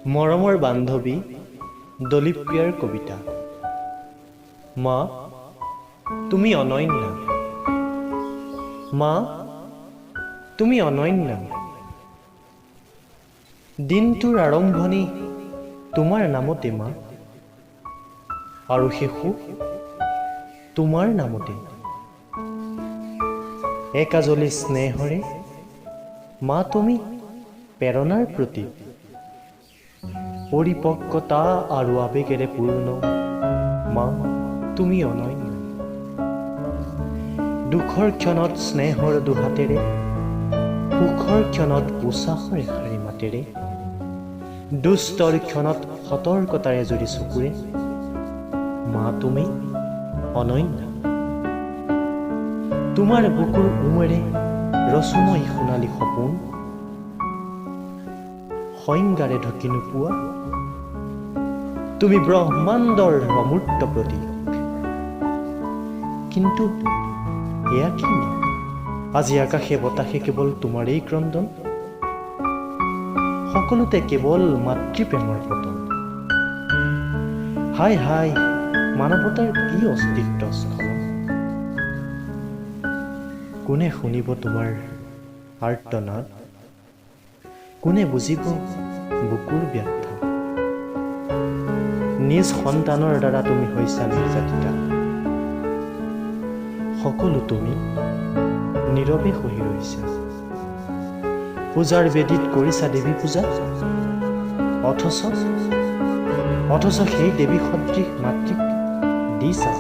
মৰমৰ বান্ধৱী দলিপ্ৰিয়াৰ কবিতা। মা তুমি অনন্যা, মা তুমি অনন্যা। দিনটোৰ আৰম্ভণি তোমাৰ নামতে মা, আৰু শেষো তোমাৰ নামতে। একাজলি স্নেহৰে মা তুমি প্ৰেৰণাৰ প্ৰতীক, পৰিপক্কতা আৰু আৱেগেৰে পূৰ্ণ। মা তুমি অনন্য। দুখৰ ক্ষণত স্নেহৰ দুহাতেৰে, সুখৰ ক্ষণত উছাহৰ এষাৰি মাতেৰে, দুষ্টৰ ক্ষণত সতৰ্কতাৰে জুৰি চকুৰে মা তুমি অনন্য। তোমাৰ বুকুৰ উমেৰে ৰচোঁ মই সোণালী সপোন, সংজ্ঞাৰে ঢুকি নোপোৱা তুমি ব্ৰহ্মাণ্ডৰ অমূৰ্ত প্ৰতীক। কিন্তু এয়া কি মা? আজি আকাশে বতাহে কেৱল তোমাৰেই ক্ৰন্দন, সকলোতে কেৱল মাতৃপ্ৰেমৰ পতন। হায় হায়, মানৱতাৰ কি অস্তিত্ব স্খলন! কোনে শুনিব তোমাৰ আৰ্তনাদ? কোনে বুজিব বুকুৰ ব্যথা? নিজ সন্তানৰ দ্বাৰা তুমি হৈছা নিৰ্যাতিতা। সকলো তুমি নীৰৱে সহি ৰৈছা। পূজাৰ বেদীত কৰিছা দেৱী পূজা, অথচ সেই দেৱী সদৃশ মাতৃক দিছা।